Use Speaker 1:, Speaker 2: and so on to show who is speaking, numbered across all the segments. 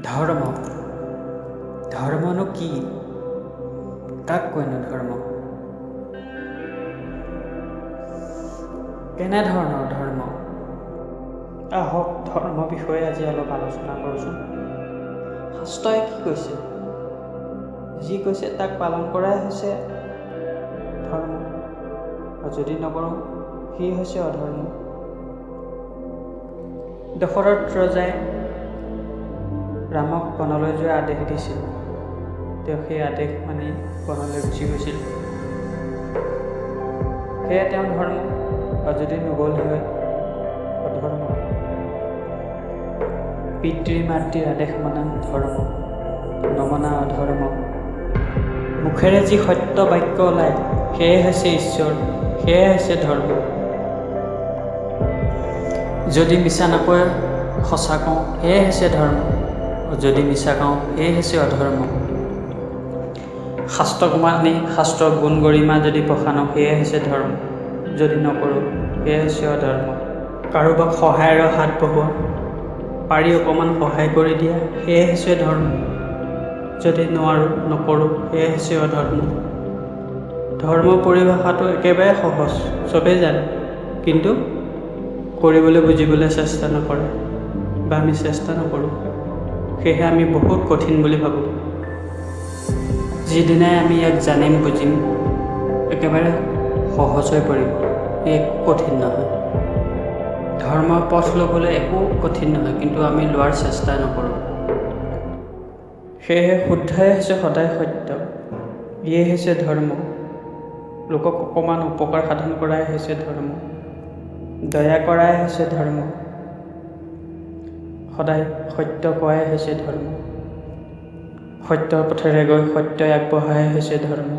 Speaker 1: ধৰ্ম ধৰ্মনো কি? কাক কয়নো ধৰ্ম? কেনেধৰণৰ ধৰ্ম? আহক ধৰ্ম বিষয়ে আজি অলপ আলোচনা কৰোঁচোন। শাস্ত্ৰই কি কৈছে? যি কৈছে তাক পালন কৰাই হৈছে ধৰ্ম, আৰু যদি নকৰোঁ সি হৈছে অধৰ্ম। দশৰথ ৰজাই ৰামক বনলৈ যোৱাৰ আদেশ দিছিল। তেওঁ সেই আদেশ মানি বনলৈ গুচি গৈছিল, সেয়া তেওঁৰ ধৰ্ম। আৰু যদি নগ'ল হয়, অধৰ্ম। পিতৃ মাতৃৰ আদেশ মনা ধৰ্ম, নমনা অধৰ্ম। মুখেৰে যি সত্য বাক্য ওলায় সেয়াই হৈছে ঈশ্বৰ, সেয়াই হৈছে ধৰ্ম। যদি মিছা নকয় সঁচা কওঁ, সেয়াই হৈছে ধৰ্ম। যদি মিছা কওঁ, সেয়াই হৈছে অধৰ্ম। শাস্ত্ৰক মানি শাস্ত্ৰৰ গুণ গৰিমা যদি বখানো, সেয়াই হৈছে ধৰ্ম। যদি নকৰোঁ, সেয়াই হৈছে অধৰ্ম। কাৰোবাক সহায়ৰ হাত বঢ়োৱা, পাৰি অকণমান সহায় কৰি দিয়া, সেয়াই হৈছে ধৰ্ম। যদি নোৱাৰোঁ, নকৰোঁ, সেয়াই হৈছে অধৰ্ম। ধৰ্ম পৰিভাষাটো একেবাৰে সহজ, চবেই জানে, কিন্তু কৰিবলৈ বুজিবলৈ চেষ্টা নকৰে বা আমি চেষ্টা নকৰোঁ। সেয়েহে আমি বহুত কঠিন বুলি ভাবোঁ। যিদিনাই আমি ইয়াক জানিম, বুজিম, একেবাৰে সহজ হৈ পৰিব, একো কঠিন নহয়। ধৰ্মৰ পথ ল'বলৈ একো কঠিন নহয়, কিন্তু আমি লোৱাৰ চেষ্টা নকৰোঁ। সেয়েহে শুদ্ধই হৈছে সদায় সত্য, ইয়েই হৈছে ধৰ্ম। লোকক অকণমান উপকাৰ সাধন কৰাই হৈছে ধৰ্ম, দয়া কৰাই হৈছে ধৰ্ম, সদায় সত্য কোৱাই হৈছে ধৰ্ম, সত্যৰ পথেৰে গৈ সত্যই আগবঢ়াই হৈছে ধৰ্ম।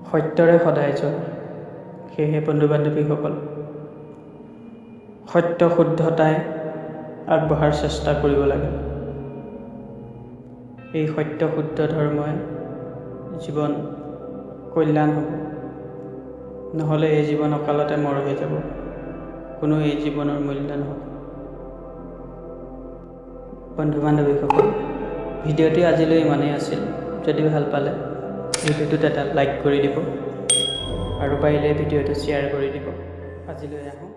Speaker 1: সত্যৰে সদায় জয়। সেয়েহে বন্ধু বান্ধৱীসকল, সত্য শুদ্ধতাই আগবঢ়াৰ চেষ্টা কৰিব লাগে। এই সত্য শুদ্ধ ধৰ্মই জীৱন কল্যাণ হ'ব, নহ'লে এই জীৱন অকালতে মৰ হৈ যাব, কোনো এই জীৱনৰ মূল্য নহ'ব। বন্ধু বান্ধৱীসকল, ভিডিঅ'টি আজিলৈ ইমানেই আছিল। যদি ভাল পালে ভিডিঅ'টোত এটা লাইক কৰি দিব আৰু পাৰিলে ভিডিঅ'টো শ্বেয়াৰ কৰি দিব। আজিলৈ আহোঁ।